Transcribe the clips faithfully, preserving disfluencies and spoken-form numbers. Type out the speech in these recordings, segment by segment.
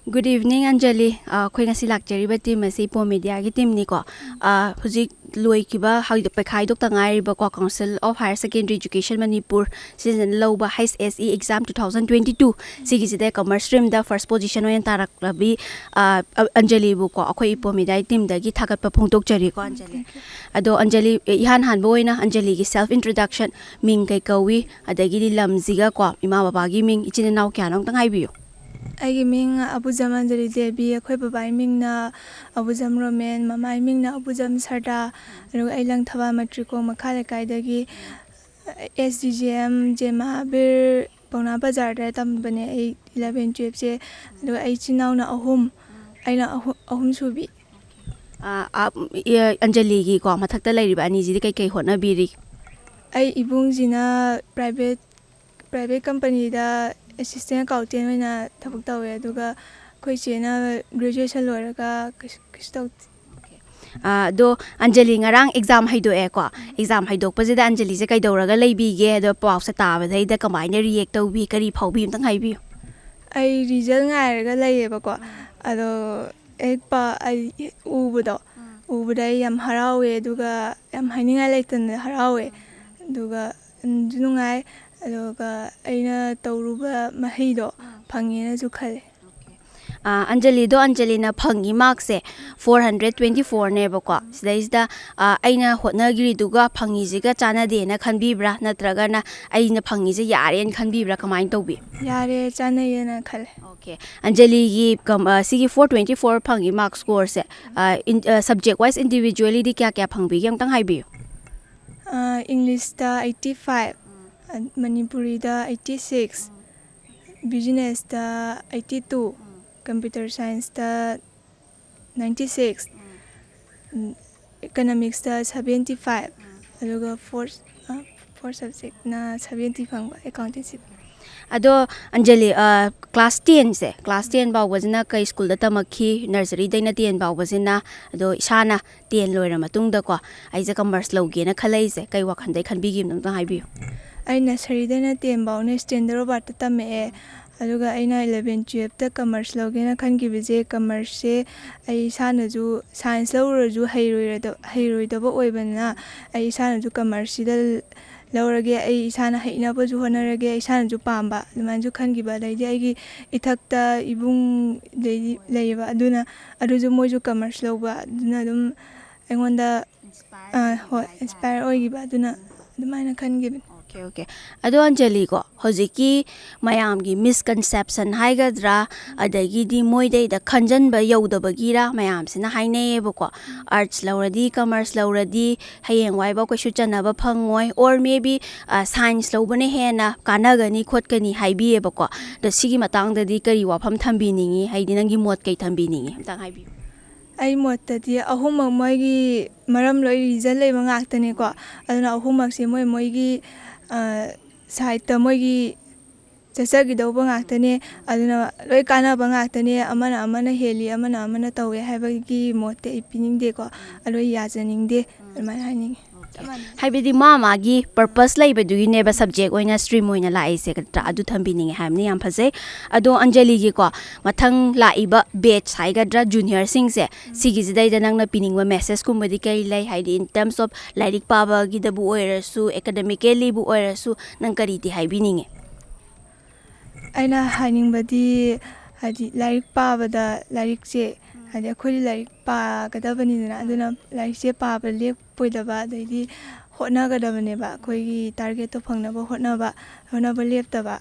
Good evening, Anjali. ꯑ, ꯑꯩꯈꯣꯏ ꯉꯁꯤ ꯂꯥꯛꯆꯔꯤꯕ team ꯑꯁꯤ ꯏꯄꯣꯝ ꯃꯦꯗꯤꯌꯥꯒꯤ teamꯅꯤꯀꯣ꯫ ꯑ, ꯍꯧꯖꯤꯛ ꯂꯣꯏꯈꯤꯕ, ꯍꯧꯖꯤꯛ ꯄꯩꯈꯥ ꯍꯥꯏꯗꯣꯛꯇ ꯉꯥꯏꯔꯤꯕꯀꯣ, Council of Higher Secondary Education Manipur ꯁꯤꯖꯤꯟꯅ ꯂꯧꯕ H S E exam two thousand twenty two, ꯁꯤꯒꯤꯁꯤꯗ commerce streamꯗ first position ꯑꯣꯏꯅ ꯇꯥꯔꯛꯂꯕꯤ, ꯑ, ꯑ, ꯑꯟꯖꯂꯤꯕꯨꯀꯣ, ꯑꯩꯈꯣꯏ ꯏꯄꯣꯝ ꯃꯦꯗꯤꯌꯥꯒꯤ teamꯗꯒꯤ ꯊꯥꯒꯠꯄ ꯐꯣꯡꯗꯣꯛꯆꯔꯤꯀꯣ, ꯑꯟꯖꯂꯤ꯫ ꯑꯗꯣ ꯑꯟꯖꯂꯤ, ꯏꯍꯥꯟ ꯍꯥꯟꯕ ꯑꯣꯏꯅ ꯑꯟꯖꯂꯤꯒꯤ self introduction, ꯃꯤꯡ ꯀꯩ ꯀꯧꯏ, ꯑꯗꯒꯤꯗꯤ ꯂꯝꯁꯤꯒ ꯀꯣ, ꯏꯃꯥ ꯕꯕꯥꯒꯤ ꯃꯤꯡ, ꯏꯆꯤꯟ ꯏꯅꯥꯎ ꯀꯌꯥꯅꯣ ꯑꯝꯇꯪ ꯍꯥꯏꯕꯤꯌꯨ꯫ ꯑꯩꯒꯤ ꯃꯤꯡ ꯑꯕꯨꯖꯝ ꯑꯟꯖꯂꯤ ꯗꯦꯕꯤ, ꯑꯩꯈꯣꯏ ꯕꯕꯥꯒꯤ ꯃꯤꯡꯅ ꯑꯕꯨꯖꯝ ꯔꯣꯃꯦꯟ, ꯃꯃꯥꯒꯤ ꯃꯤꯡꯅ ꯑꯕꯨꯖꯝ ꯁꯔꯗꯥ, ꯑꯗꯨꯒ ꯑꯩ ꯂꯪꯊꯕꯥꯜ ꯃꯇ꯭ꯔꯤꯀꯣ ꯃꯈꯥ ꯂꯩꯀꯥꯏꯗꯒꯤ, S D J M J Mahabir Paona ꯕꯖꯥꯔꯗ ꯇꯝꯕꯅꯦ ꯑꯩ eleven twelveꯁꯦ꯫ ꯑꯗꯨꯒ ꯑꯩ ꯏꯆꯤꯟ ꯏꯅꯥꯎꯅ ꯑꯍꯨꯝ, ꯑꯩꯅ ꯑꯍꯨ-, ꯑꯍꯨꯝꯁꯨꯕꯤ꯫ ꯑ, ꯑ, ꯑ, ꯑꯟꯖꯂꯤꯒꯤꯀꯣ ꯃꯊꯛꯇ ꯂꯩꯔꯤꯕ ꯑꯅꯤꯁꯤꯗꯤ ꯀꯩꯀꯩ ꯍꯣꯠꯅꯕꯤꯔꯤ? ꯑꯩ ꯏꯕꯨꯡꯁꯤꯅ private, private companyꯗ assistant accountant ꯑꯣꯏꯅ ꯊꯕꯛ ꯇꯧꯋꯦ, ꯑꯗꯨꯒ ꯑꯩꯈꯣꯏ ꯏꯆꯦꯅ graduation ꯂꯣꯏꯔꯒ ꯀꯩꯁꯨ, ꯀꯩꯁꯨ ꯇꯧꯗꯦ꯫ ꯑ, ꯑꯗꯣ ꯑꯟꯖꯂꯤ ꯉꯔꯥꯡ exam ꯍꯥꯏꯗꯣꯛꯑꯦꯀꯣ, exam ꯍꯥꯏꯗꯣꯛꯄꯁꯤꯗ ꯑꯟꯖꯂꯤꯁꯦ ꯀꯩꯗꯧꯔꯒ ꯂꯩꯕꯤꯒꯦ? ꯑꯗꯣ ꯄꯥꯎꯁꯦ ꯇꯥꯕꯗꯩꯗ ꯀꯃꯥꯏꯅ react ꯇꯧꯕꯤ, ꯀꯔꯤ ꯐꯥꯎꯕꯤ, ꯑꯝꯇꯪ ꯍꯥꯏꯕꯤꯌꯨ꯫ ꯑꯩ result ꯉꯥꯏꯔꯒ ꯂꯩꯌꯦꯕꯀꯣ, ꯑꯗꯣ ꯍꯦꯛ ꯄꯥ-, ꯑꯩ ꯎꯕꯗꯣ, ꯎꯕꯗ ꯑꯩ ꯌꯥꯝ ꯍꯔꯥꯎꯋꯦ, ꯑꯗꯨꯒ ꯌꯥꯝ ꯍꯥꯏꯅꯤꯡꯉꯥꯏ ꯂꯩꯇꯅ ꯍꯔꯥꯎꯋꯦ, ꯑꯗꯨꯒ ꯌꯥꯝꯁꯨ ꯅꯨꯡꯉꯥꯏ, ꯑꯗꯨꯒ ꯑꯩꯅ ꯇꯧꯔꯨꯕ ꯃꯍꯩꯗꯣ ꯐꯪꯉꯦꯅꯁꯨ ꯈꯜꯂꯦ꯫ ꯑ, ꯑꯟꯖꯂꯤꯗꯣ, ꯑꯟꯖꯂꯤꯅ ꯐꯪꯉꯤ markꯁꯦ four hundred twenty fourꯅꯦꯕꯀꯣ꯫ ꯁꯤꯗꯩꯁꯤꯗ, ꯑ, ꯑꯩꯅ ꯍꯣꯠꯅꯈ꯭ꯔꯤꯗꯨꯒ ꯐꯪꯉꯤꯁꯤꯒ ꯆꯥꯟꯅꯗꯦꯅ ꯈꯟꯕꯤꯕ꯭ꯔꯥ, ꯅꯠꯇ꯭ꯔꯒꯅ ꯑꯩꯅ ꯐꯪꯉꯤꯁꯦ ꯌꯥꯔꯦꯅ ꯈꯟꯕꯤꯕ꯭ꯔꯥ, ꯀꯃꯥꯏꯅ ꯇꯧꯕꯤ? ꯌꯥꯔꯦ, ꯆꯥꯟꯅꯩꯌꯦꯅ ꯈꯜꯂꯦ꯫ Okay꯫ ꯑꯟꯖꯂꯤꯒꯤ ꯀꯝ-, ꯑ, ꯁꯤꯒꯤ four twenty four ꯐꯪꯉꯤ mark scoreꯁꯦ, ꯑ, in-, ꯑ, subject wise, individuallyꯗꯤ ꯀꯌꯥ ꯀꯌꯥ ꯐꯪꯕꯤꯒꯦ, ꯑꯝꯇꯪ ꯍꯥꯏꯕꯤꯌꯨ꯫ ꯑ, Englishꯇ eighty five, ꯑ, ꯃꯅꯤꯄꯨꯔꯤꯗ eighty six, businessꯇ eighty two, computer scienceꯇ ninety six, ꯎꯝ, economicsꯇ seventy five, ꯑꯗꯨꯒ fourth, ꯑ, fourth subjectꯅ seventy ꯐꯪꯕ, accountancy꯫ ꯑꯗꯣ ꯑꯟꯖꯂꯤ, ꯀ꯭ꯂꯥꯁ ꯇꯦꯟꯁꯦ, ꯀ꯭ꯂꯥꯁ ꯇꯦꯟ ꯐꯥꯎꯕꯁꯤꯅ ꯀꯩ ꯁ꯭ꯀꯨꯜꯗ ꯇꯝꯃꯛꯈꯤ? ꯅꯔꯁꯔꯤꯗꯩꯅ ꯇꯦꯟ ꯐꯥꯎꯕꯁꯤꯅ꯫ ꯑꯗꯣ ꯏꯁꯥꯅ ꯇꯦꯟ ꯂꯣꯏꯔ ꯃꯇꯨꯡꯗꯀꯣ, ꯑꯩꯁꯦ ꯀꯃꯔꯁ ꯂꯧꯒꯦꯅ ꯈꯜꯂꯛꯏꯁꯦ ꯀꯩ ꯋꯥꯈꯜꯗꯩ ꯈꯟꯕꯤꯈꯤꯕꯅꯣ ꯑꯝꯇꯪ ꯍꯥꯏꯕꯤꯌꯨ꯫ ꯑꯩ ꯅꯁꯔꯤꯗꯩꯅ ꯇꯦꯟ ꯐꯥꯎꯅ ꯁ꯭ꯇꯦꯟꯗꯔ ꯔꯣꯕꯥꯔꯠꯇ ꯇꯝꯃꯛꯑꯦ꯫ ꯑꯗꯨꯒ ꯑꯩꯅ ꯏꯂꯚꯦꯟ ꯇꯨꯌꯦꯜꯞꯇ ꯀꯃꯔꯁ ꯂꯧꯒꯦꯅ ꯈꯟꯈꯤꯕꯁꯦ, ꯀꯃꯔꯁꯁꯦ ꯑꯩ ꯏꯁꯥꯅꯁꯨ, ꯁꯥꯏꯟꯁ ꯂꯧꯔꯨꯔꯁꯨ ꯍꯩꯔꯣꯏꯔꯗ-, ꯍꯩꯔꯣꯏꯗꯕ ꯑꯣꯏꯕꯅꯤꯅ, ꯑꯩ ꯏꯁꯥꯅꯁꯨ ꯀꯃꯔꯁꯁꯤꯗ ꯂꯧꯔꯒꯦ, ꯑꯩ ꯏꯁꯥꯅ ꯍꯩꯅꯕꯁꯨ ꯍꯣꯠꯅꯔꯒꯦ, ꯑꯩ ꯏꯁꯥꯅꯁꯨ ꯄꯥꯝꯕ ꯑꯗꯨꯃꯥꯏꯅꯁꯨ ꯈꯟꯈꯤꯕ꯫ ꯑꯗꯩꯗꯤ ꯑꯩꯒꯤ ꯏꯊꯛꯇ ꯏꯕꯨꯡ ꯂꯩ-, ꯂꯩꯌꯦꯕ, ꯑꯗꯨꯅ, ꯑꯗꯨꯁꯨ ꯃꯣꯏꯁꯨ ꯀꯃꯔꯁ ꯂꯧꯕ, ꯑꯗꯨꯅ ꯑꯗꯨꯝ ꯑꯩꯉꯣꯟꯗ, ꯑꯥ, ꯍꯣꯏ, ꯏꯟꯁꯄꯥꯌꯔ ꯑꯣꯏꯈꯤꯕ, ꯑꯗꯨꯅ ꯑꯗꯨꯃꯥꯏꯅ ꯈꯟꯈꯤꯕꯅꯤ꯫ Okay, okay. ꯑꯗꯣ ꯑꯟꯖꯂꯤꯀꯣ, ꯍꯧꯖꯤꯛꯀꯤ ꯃꯌꯥꯝꯒꯤ ꯃꯤꯁꯀꯟꯁꯦꯞꯁꯟ ꯍꯥꯏꯒꯗ꯭ꯔꯥ, ꯑꯗꯒꯤꯗꯤ ꯃꯣꯏꯗꯩꯗ ꯈꯟꯖꯟꯕ ꯌꯧꯗꯕꯒꯤꯔ ꯃꯌꯥꯝꯁꯤꯅ ꯍꯥꯏꯅꯩꯌꯦꯕꯀꯣ, ꯑꯥꯔꯠꯁ ꯂꯧꯔꯗꯤ, ꯀꯃꯔꯁ ꯂꯧꯔꯗꯤ ꯍꯌꯦꯡꯋꯥꯏꯐꯥꯎ ꯀꯩꯁꯨ ꯆꯟꯅꯕ ꯐꯪꯉꯣꯏ, or maybe, ꯑ, ꯁꯥꯏꯟꯁ ꯂꯧꯕꯅ ꯍꯦꯟꯅ ꯀꯥꯟꯅꯒꯅꯤ ꯈꯣꯠꯀꯅꯤ ꯍꯥꯏꯕꯤꯌꯦꯕꯀꯣ꯫ ꯑꯗꯣ ꯁꯤꯒꯤ ꯃꯇꯥꯡꯗꯗꯤ ꯀꯔꯤ ꯋꯥꯐꯝ ꯊꯝꯕꯤꯅꯤꯡꯉꯤ? ꯍꯥꯏꯗꯤ ꯅꯪꯒꯤ ꯃꯣꯠ ꯀꯩ ꯊꯝꯕꯤꯅꯤꯡꯉꯤ? ꯑꯝꯇꯪ ꯍꯥꯏꯕꯤꯌꯨ꯫ ꯑꯩ ꯃꯣꯠꯇꯗꯤ ꯑꯍꯨꯝꯃꯛ ꯃꯣꯏꯒꯤ ꯃꯔꯝ ꯂꯣꯏ ꯔꯤꯖꯟ ꯂꯩꯕ ꯉꯥꯛꯇꯅꯦꯀꯣ꯫ ꯑꯗꯨꯅ ꯑꯍꯨꯝꯃꯛꯁꯦ ꯃꯣꯏ ꯃꯣꯏꯒꯤ, ꯑ, ꯁꯥꯏꯠꯇ ꯃꯣꯏꯒꯤ ꯆꯠꯆꯈꯤꯗꯧꯕ ꯉꯥꯛꯇꯅꯦ꯫ ꯑꯗꯨꯅ ꯂꯣꯏ ꯀꯥꯟꯅꯕ ꯉꯥꯛꯇꯅꯦ꯫ ꯑꯃꯅ ꯑꯃꯅ ꯍꯦꯜꯂꯤ, ꯑꯃꯅ ꯑꯃꯅ ꯇꯧꯋꯦ ꯍꯥꯏꯕꯒꯤ ꯃꯣꯠꯇꯤ ꯑꯩ ꯄꯤꯅꯤꯡꯗꯦꯀꯣ꯫ ꯑꯗꯣ ꯑꯩ ꯌꯥꯖꯅꯤꯡꯗꯦ꯫ ꯑꯗꯨꯃꯥꯏꯅ ꯍꯥꯏꯅꯤꯡꯉꯤ꯫ ꯆꯞ ꯃꯥꯟꯅꯩ꯫ ꯍꯥꯏꯕꯗꯤ ꯃꯥ ꯃꯥꯒꯤ ꯄꯔꯄꯁ ꯂꯩꯕꯗꯨꯒꯤꯅꯦꯕ ꯁꯕꯖꯦꯛ ꯑꯣꯏꯅ ꯁ꯭ꯇ꯭ꯔꯤꯝ ꯑꯣꯏꯅ ꯂꯥꯛꯏꯁꯦ, ꯅꯠꯇ꯭ꯔꯥ? ꯑꯗꯨ ꯊꯝꯕꯤꯅꯤꯡꯉꯦ ꯍꯥꯏꯕꯅꯤ, ꯌꯥꯝ ꯐꯖꯩ꯫ ꯑꯗꯣ ꯑꯟꯖꯂꯤꯒꯤꯀꯣ, ꯃꯊꯪ ꯂꯥꯛꯏꯕ ꯕꯦꯠꯁ ꯍꯥꯏꯒꯗ꯭ꯔꯥ, ꯖꯨꯅꯤꯌꯔꯁꯤꯡꯁꯦ, ꯁꯤꯒꯤꯁꯤꯗꯩꯗ ꯅꯪꯅ ꯄꯤꯅꯤꯡꯕ ꯃꯦꯁꯦꯖꯀꯨꯝꯕꯗꯤ ꯀꯔꯤ ꯂꯩ? ꯍꯥꯏꯗꯤ, in terms of ꯂꯥꯏꯔꯤꯛ ꯄꯥꯕꯒꯤꯗꯕꯨ ꯑꯣꯏꯔꯁꯨ, ꯑꯦꯀꯥꯗꯃꯤꯀꯦꯜꯂꯤꯕꯨ ꯑꯣꯏꯔꯁꯨ, ꯅꯪ ꯀꯔꯤꯗꯤ ꯍꯥꯏꯕꯤꯅꯤꯡꯉꯤ? ꯑꯩꯅ ꯍꯥꯏꯅꯤꯡꯕꯗꯤ, ꯍꯥꯏꯗꯤ, ꯂꯥꯏꯔꯤꯛ ꯄꯥꯕꯗ ꯂꯥꯏꯔꯤꯛꯁꯦ, ꯍꯥꯏꯗꯤ, ꯑꯩꯈꯣꯏꯗꯤ ꯂꯥꯏꯔꯤꯛ ꯄꯥꯒꯗꯕꯅꯤꯗꯅ, ꯑꯗꯨꯅ ꯂꯥꯏꯔꯤꯛꯁꯦ ꯄꯥꯕ ꯂꯦꯞꯄꯣꯏꯗꯕ, ꯑꯗꯩꯗꯤ ꯍꯣꯠꯅꯒꯗꯕꯅꯦꯕ, ꯑꯩꯈꯣꯏꯒꯤ ꯇꯥꯔꯒꯦꯠꯇꯣ ꯐꯪꯅꯕ ꯍꯣꯠꯅꯕ, ꯍꯣꯠꯅꯕ ꯂꯦꯞꯇꯕ,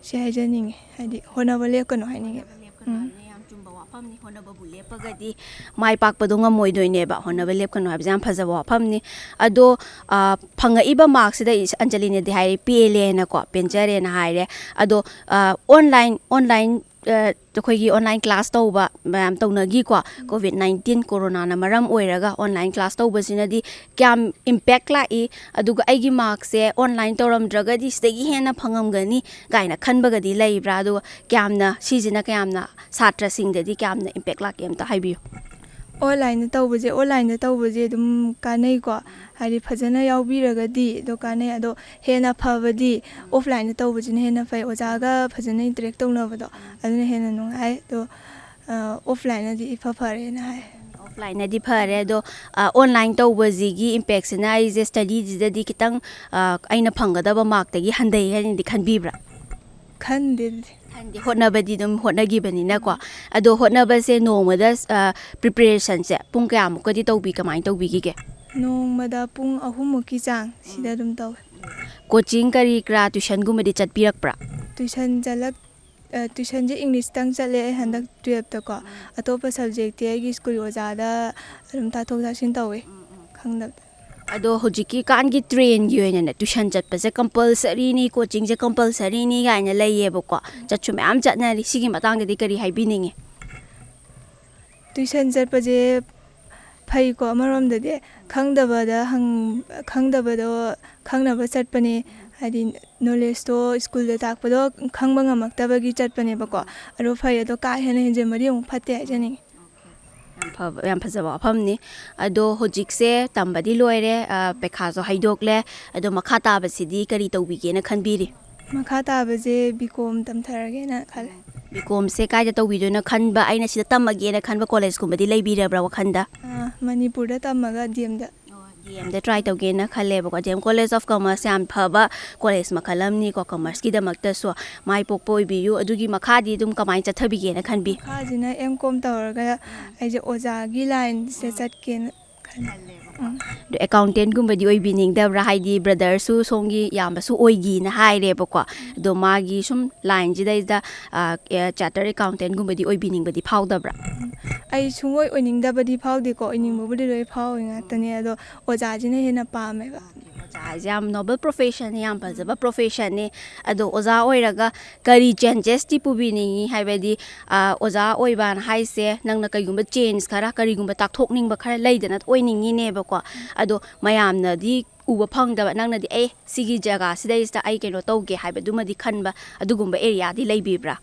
ꯁꯤ ꯍꯥꯏꯖꯅꯤꯡꯉꯤ꯫ ꯍꯥꯏꯗꯤ, ꯍꯣꯠꯅꯕ ꯂꯦꯞꯀꯅꯨ ꯍꯥꯏꯅꯤꯡꯉꯦꯕ꯫ ꯂꯦꯞꯀꯅꯨ ꯎꯝ꯫ ꯍꯥꯏꯕꯅꯤ, ꯌꯥꯝ ꯆꯨꯝꯕ ꯋꯥꯐꯝꯅꯤ꯫ ꯍꯣꯠꯅꯕꯕꯨ ꯂꯦꯞꯄꯒꯗꯤ ꯃꯥꯏ ꯄꯥꯛꯄꯗꯣ ꯉꯝꯃꯣꯏꯗꯣꯏꯅꯦꯕ꯫ ꯍꯣꯠꯅꯕ ꯂꯦꯞꯀꯅꯨ ꯍꯥꯏꯕꯁꯦ ꯌꯥꯝ ꯐꯖꯕ ꯋꯥꯐꯝꯅꯤ꯫ ꯑꯗꯣ, ꯑ, ꯐꯪꯉꯛꯏꯕ ꯃꯥꯔꯛꯁꯤꯗ ꯏꯁ-, ꯑꯟꯖꯂꯤꯅꯗꯤ ꯍꯥꯏꯔꯦ, "ꯄꯦꯜꯂꯦꯅꯀꯣ, ꯄꯦꯟꯖꯔꯦꯅ" ꯍꯥꯏꯔꯦ꯫ ꯑꯗꯣ, ꯑ, ꯑꯣꯟꯂꯥꯏꯟ, ꯑꯣꯟꯂꯥꯏꯟ ꯑꯩꯈꯣꯏꯒꯤ ꯑꯣꯟꯂꯥꯏꯟ ꯀ꯭ꯂꯥꯁ ꯇꯧꯕ ꯃꯌꯥꯝ ꯇꯧꯅꯈꯤꯀꯣ꯫ ꯀꯣꯚꯤꯗ ꯅꯥꯏꯟꯇꯤꯟ ꯀꯣꯔꯣꯅꯥꯅ ꯃꯔꯝ ꯑꯣꯏꯔꯒ ꯑꯣꯟꯂꯥꯏꯟ ꯀ꯭ꯂꯥꯁ ꯇꯧꯕꯁꯤꯅꯗꯤ ꯀꯌꯥꯝ ꯏꯝꯄꯦꯛ ꯂꯥꯛꯏ, ꯑꯗꯨꯒ ꯑꯩꯒꯤ ꯃꯥꯔꯛꯁꯦ ꯑꯣꯟꯂꯥꯏꯟ ꯇꯧꯔꯝꯗ꯭ꯔꯒꯗꯤ ꯁꯤꯗꯒꯤ ꯍꯦꯟꯅ ꯐꯪꯉꯝꯒꯅꯤ ꯀꯥꯏꯅ ꯈꯟꯕꯒꯗꯤ ꯂꯩꯕ꯭ꯔꯥ? ꯑꯗꯨꯒ ꯀꯌꯥꯝꯅ, ꯁꯤꯁꯤꯅ ꯀꯌꯥꯝꯅ ꯁꯥꯇ꯭ꯔꯁꯤꯡꯗꯗꯤ ꯀꯌꯥꯝꯅ ꯏꯝꯄꯦꯛ ꯂꯥꯛꯀꯦ, ꯑꯝꯇ ꯍꯥꯏꯕꯤꯌꯨ꯫ ꯑꯣꯟꯂꯥꯏꯟꯗ ꯇꯧꯕꯁꯦ, ꯑꯣꯟꯂꯥꯏꯟꯗ ꯇꯧꯕꯁꯦ ꯑꯗꯨꯝ ꯀꯥꯟꯅꯩꯀꯣ, ꯍꯥꯏꯗꯤ ꯐꯖꯅ ꯌꯥꯎꯕꯤꯔꯒꯗꯤ ꯑꯗꯣ ꯀꯥꯟꯅꯩ꯫ ꯑꯗꯣ ꯍꯦꯟꯅ ꯐꯕꯗꯤ ꯑꯣꯐꯂꯥꯏꯟꯗ ꯇꯧꯕꯁꯤꯅ ꯍꯦꯟꯅ ꯐꯩ, ꯑꯣꯖꯥꯒ ꯐꯖꯅ ꯏꯟꯇꯔꯦꯛ ꯇꯧꯅꯕꯗꯣ, ꯑꯗꯨꯅ ꯍꯦꯟꯅ ꯅꯨꯡꯉꯥꯏ꯫ ꯑꯗꯣ ꯑꯣꯐꯂꯥꯏꯟꯅꯗꯤ ꯏꯐ ꯐꯔꯦꯅ ꯍꯥꯏ꯫ ꯑꯣꯐꯂꯥꯏꯟꯅꯗꯤ ꯐꯔꯦ, ꯑꯗꯣ ꯑꯣꯟꯂꯥꯏꯟ ꯇꯧꯕꯁꯤꯒꯤ ꯏꯝꯄꯦꯛꯁꯤꯅ ꯑꯩꯁꯦ ꯁ꯭ꯇꯗꯤꯁꯤꯗꯗꯤ ꯈꯤꯇꯪ ꯑꯩꯅ ꯐꯪꯒꯗꯕ ꯃꯥꯔꯛꯇꯒꯤ ꯍꯟꯊꯩ ꯍꯥꯏꯅꯗꯤ ꯈꯟꯕꯤꯕ꯭ꯔꯥ? ꯈꯟꯗꯦ ꯑꯗꯨꯗꯤ꯫ ꯈꯟꯗꯦ, ꯍꯣꯠꯅꯕꯗꯤ ꯑꯗꯨꯝ ꯍꯣꯠꯅꯈꯤꯕꯅꯤꯅꯀꯣ꯫ ꯑꯗꯣ ꯍꯣꯠꯅꯕꯁꯦ ꯅꯣꯡꯃꯗ ꯄ꯭ꯔꯤꯄꯦꯔꯦꯁꯟꯁꯦ ꯄꯨꯡ ꯀꯌꯥꯃꯨꯛꯀꯗꯤ ꯇꯧꯕꯤ, ꯀꯃꯥꯏꯅ ꯇꯧꯕꯤꯈꯤꯒꯦ? ꯅꯣꯡꯃꯗ ꯄꯨꯡ ꯑꯍꯨꯝꯃꯨꯛꯀꯤ ꯆꯥꯡ ꯁꯤꯗ ꯑꯗꯨꯝ ꯇꯧꯋꯦ꯫ ꯀꯣꯆꯤꯡ ꯀꯔꯤ ꯀꯔꯥ, ꯇ꯭ꯋꯤꯁꯟꯒꯨꯝꯕꯗꯤ ꯆꯠꯄꯤꯔꯛꯄ꯭ꯔꯥ? ꯇ꯭ꯋꯤꯁꯟ ꯆꯠꯂꯛ-, ꯑ, ꯇ꯭ꯋꯤꯁꯟꯁꯦ ꯏꯪꯂꯤꯁꯇꯪ ꯆꯠꯂꯦ ꯑꯩ ꯍꯟꯗꯛ ꯇꯨꯌꯦꯜꯞꯇꯀꯣ꯫ ꯑꯇꯣꯞꯄ ꯁꯕꯖꯦꯛꯇꯤ ꯑꯩꯒꯤ ꯁ꯭ꯀꯨꯜꯒꯤ ꯑꯣꯖꯥꯗ ꯑꯗꯨꯝ ꯇꯥꯊꯣꯛ ꯇꯥꯁꯤꯟ ꯇꯧꯋꯦ, ꯈꯪꯗꯕꯗ꯫ ꯑꯗꯣ ꯍꯧꯖꯤꯛꯀꯤ ꯀꯥꯟꯒꯤ ꯇ꯭ꯔꯦꯟꯒꯤ ꯑꯣꯏꯅꯅꯦ, ꯇ꯭ꯋꯤꯁꯟ ꯆꯠꯄꯁꯦ ꯀꯝꯄꯜꯁꯔꯤꯅꯤ, ꯀꯣꯆꯤꯡꯁꯦ ꯀꯝꯄꯜꯁꯔꯤꯅꯤ ꯀꯥꯏꯅ ꯂꯩꯌꯦꯕꯀꯣ, ꯆꯠꯁꯨ ꯃꯌꯥꯝ ꯆꯠꯅꯔꯤ꯫ ꯁꯤꯒꯤ ꯃꯇꯥꯡꯗꯗꯤ ꯀꯔꯤ ꯍꯥꯏꯕꯤꯅꯤꯡꯉꯤ? ꯇ꯭ꯋꯤꯁꯟ ꯆꯠꯄꯁꯦ ꯐꯩꯀꯣ, ꯑꯃꯔꯣꯝꯗꯗꯤ ꯈꯪꯗꯕꯗ ꯍꯪ-, ꯈꯪꯗꯕꯗꯣ ꯈꯪꯅꯕ ꯆꯠꯄꯅꯦ꯫ ꯍꯥꯏꯗꯤ ꯅꯣꯂꯦꯖꯇꯣ ꯁ꯭ꯀꯨꯜꯗ ꯇꯥꯛꯄꯗꯣ ꯈꯪꯕ ꯉꯝꯃꯛꯇꯕꯒꯤ ꯆꯠꯄꯅꯦꯕꯀꯣ꯫ ꯑꯗꯣ ꯐꯩ, ꯑꯗꯣ ꯀꯥ ꯍꯦꯟꯅ ꯍꯦꯟꯖꯤꯟꯕꯗꯤ ꯑꯃꯨꯛ ꯐꯠꯇꯦ ꯍꯥꯏꯖꯅꯤꯡꯉꯤ꯫ ꯌꯥꯝ ꯐꯕ, ꯌꯥꯝ ꯐꯖꯕ ꯋꯥꯐꯝꯅꯤ꯫ ꯑꯗꯣ ꯍꯧꯖꯤꯛꯁꯦ ꯇꯝꯕꯗꯤ ꯂꯣꯏꯔꯦ, ꯑ, ꯄꯩꯈꯥꯁꯨ ꯍꯥꯏꯗꯣꯛꯂꯦ꯫ ꯑꯗꯣ ꯃꯈꯥ ꯇꯥꯕꯁꯤꯗꯤ ꯀꯔꯤ ꯇꯧꯕꯤꯒꯦꯅ ꯈꯟꯕꯤꯔꯤ? ꯃꯈꯥ ꯇꯥꯕꯁꯦ ꯕꯤ ꯀꯣꯝ ꯇꯝꯊꯔꯒꯦꯅ ꯈꯜꯂꯦ꯫ ꯕꯤ ꯀꯣꯝꯁꯦ ꯀꯥꯏꯗ ꯇꯧꯕꯤꯗꯣꯏꯅꯣ ꯈꯟꯕ, ꯑꯩꯅ ꯁꯤꯗ ꯇꯝꯃꯒꯦꯅ ꯈꯟꯕ ꯀꯣꯂꯦꯖꯀꯨꯝꯕꯗꯤ ꯂꯩꯕꯤꯔꯕ꯭ꯔꯥ ꯋꯥꯈꯟꯗ? ꯑꯥ, ꯃꯅꯤꯄꯨꯔꯗ ꯇꯝꯃꯒ ꯗꯤ ꯑꯦꯝꯗ꯫ ꯗꯤ ꯑꯦꯝꯗ ꯇ꯭ꯔꯥꯏ ꯇꯧꯒꯦꯅ ꯈꯜꯂꯦꯕꯀꯣ꯫ D M college of commerce ꯌꯥꯝ ꯐꯕ ꯀꯣꯂꯦꯖ ꯃꯈꯜ ꯑꯃꯅꯤꯀꯣ, ꯀꯃꯔꯁꯀꯤꯗꯃꯛꯇꯁꯨ꯫ ꯃꯥꯏ ꯄꯣꯛꯄ ꯑꯣꯏꯕꯤꯌꯨ꯫ ꯑꯗꯨꯒꯤ ꯃꯈꯥꯗꯤ ꯑꯗꯨꯝ ꯀꯃꯥꯏꯅ ꯆꯠꯊꯕꯤꯒꯦꯅ ꯈꯟꯕꯤ? ꯃꯈꯥꯁꯤꯅ ꯑꯦꯝ ꯀꯣꯝ ꯇꯧꯔꯒ ꯑꯩꯁꯦ ꯑꯣꯖꯥꯒꯤ ꯂꯥꯏꯟꯁꯤꯗ ꯆꯠꯀꯦꯅ ꯈꯜꯂꯦ꯫ ꯎꯝ꯫ ꯑꯗꯣ ꯑꯦꯀꯥꯎꯟꯇꯦꯟꯒꯨꯝꯕꯗꯤ ꯑꯣꯏꯕꯤꯅꯤꯡꯗꯕ꯭ꯔꯥ? ꯍꯥꯏꯗꯤ ꯕ꯭ꯔꯗꯔꯁꯨ ꯁꯣꯝꯒꯤ ꯏꯌꯥꯝꯕꯁꯨ ꯑꯣꯏꯒꯤꯅ ꯍꯥꯏꯔꯦꯕꯀꯣ꯫ ꯑꯗꯣ ꯃꯥꯒꯤ ꯁꯨꯝ ꯂꯥꯏꯟꯁꯤꯗꯩꯗ, ꯑ, ꯑꯦ, ꯆꯥꯔꯇꯔ ꯑꯦꯀꯥꯎꯟꯇꯦꯟꯒꯨꯝꯕꯗꯤ ꯑꯣꯏꯕꯤꯅꯤꯡꯕꯗꯤ ꯐꯥꯎꯗꯕ꯭ꯔꯥ? ꯑꯩ ꯁꯨꯡꯑꯣꯏ ꯑꯣꯏꯅꯤꯡꯗꯕꯗꯤ ꯐꯥꯎꯗꯦꯀꯣ, ꯑꯣꯏꯅꯤꯡꯕꯕꯨꯗꯤ ꯂꯣꯏ ꯐꯥꯎꯏ ꯉꯥꯛꯇꯅꯦ, ꯑꯗꯣ ꯑꯣꯖꯥꯁꯤꯅ ꯍꯦꯟꯅ ꯄꯥꯝꯃꯦꯕ꯫ ꯍꯥꯏꯁꯦ ꯌꯥꯝ noble profession ꯅꯤ, ꯌꯥꯝ ꯐꯖꯕ profession ꯅꯤ꯫ ꯑꯗꯣ ꯑꯣꯖꯥ ꯑꯣꯏꯔꯒ ꯀꯔꯤ changes ꯇꯤ ꯄꯨꯕꯤꯅꯤꯡꯉꯤ? ꯍꯥꯏꯕꯗꯤ, ꯑ, ꯑꯣꯖꯥ ꯑꯣꯏꯕꯅ ꯍꯥꯏꯁꯦ ꯅꯪꯅ ꯀꯩꯒꯨꯝꯕ change ꯈꯔ, ꯀꯔꯤꯒꯨꯝꯕ ꯇꯥꯛꯊꯣꯛꯅꯤꯡꯕ ꯈꯔ ꯂꯩꯗꯅ ꯑꯣꯏꯅꯤꯡꯉꯤꯅꯦꯕꯀꯣ꯫ ꯑꯗꯣ ꯃꯌꯥꯝꯅꯗꯤ ꯎꯕ ꯐꯪꯗꯕ, ꯅꯪꯅꯗꯤ "ꯑꯦ, ꯁꯤꯒꯤ ꯖꯒꯥꯁꯤꯗꯩꯁꯤꯗ ꯑꯩ ꯀꯩꯅꯣ ꯇꯧꯒꯦ" ꯍꯥꯏꯕꯗꯨꯃꯗꯤ ꯈꯟꯕ, ꯑꯗꯨꯒꯨꯝꯕ area ꯗꯤ ꯂꯩꯕꯤꯕ꯭ꯔꯥ?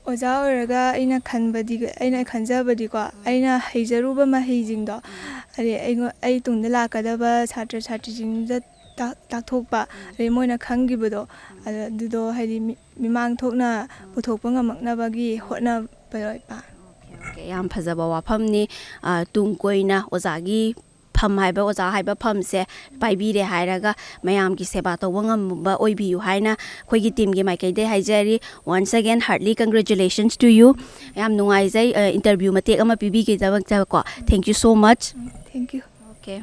ꯑꯣꯖꯥ ꯑꯣꯏꯔꯒ ꯑꯩꯅ ꯈꯟꯕꯗꯤ, ꯑꯩꯅ ꯈꯟꯖꯕꯗꯤꯀꯣ, ꯑꯩꯅ ꯍꯩꯖꯔꯨꯕ ꯃꯍꯩꯁꯤꯡꯗꯣ, ꯍꯥꯏꯗꯤ ꯑꯩꯉꯣ-, ꯑꯩ ꯇꯨꯡꯗ ꯂꯥꯛꯀꯗꯕ ꯁꯥꯇ꯭ꯔ ꯁꯥꯇ꯭ꯔꯤꯁꯤꯡꯗ ꯇꯥꯛ-, ꯇꯥꯛꯊꯣꯛꯄ, ꯑꯗꯩ ꯃꯣꯏꯅ ꯈꯪꯈꯤꯕꯗꯣ, ꯑꯗ-, ꯑꯗꯨꯗꯣ ꯍꯥꯏꯗꯤ ꯃꯤ-, ꯃꯤꯃꯥꯡ ꯊꯣꯛꯅ ꯄꯨꯊꯣꯛꯄ ꯉꯝꯃꯛꯅꯕꯒꯤ ꯍꯣꯠꯅꯕ ꯑꯣꯏꯕ꯫ Okay, ꯌꯥꯝ ꯐꯖꯕ ꯋꯥꯐꯝꯅꯤ꯫ ꯑ, ꯇꯨꯡ ꯀꯣꯏꯅ ꯑꯣꯖꯥꯒꯤ ꯐꯝ ꯍꯥꯏꯕ, ꯑꯣꯖꯥ ꯍꯥꯏꯕ ꯐꯝꯁꯦ ꯄꯥꯏꯕꯤꯔꯦ ꯍꯥꯏꯔꯒ ꯃꯌꯥꯝꯒꯤ ꯁꯦꯕꯥ ꯇꯧꯕ ꯉꯝꯕ ꯑꯣꯏꯕꯤꯌꯨ ꯍꯥꯏꯅ ꯑꯩꯈꯣꯏꯒꯤ team ꯒꯤ ꯃꯥꯏꯀꯩꯗꯩ ꯍꯥꯏꯖꯔꯤ꯫ Once again, heartily congratulations to you. ꯌꯥꯝ ꯅꯨꯡꯉꯥꯏꯖꯩ, ꯑ, interview ꯃꯇꯦꯛ ꯑꯃ ꯄꯤꯕꯤꯒꯤꯗꯃꯛꯇꯀꯣ꯫ Thank you so much. Thank you. Okay.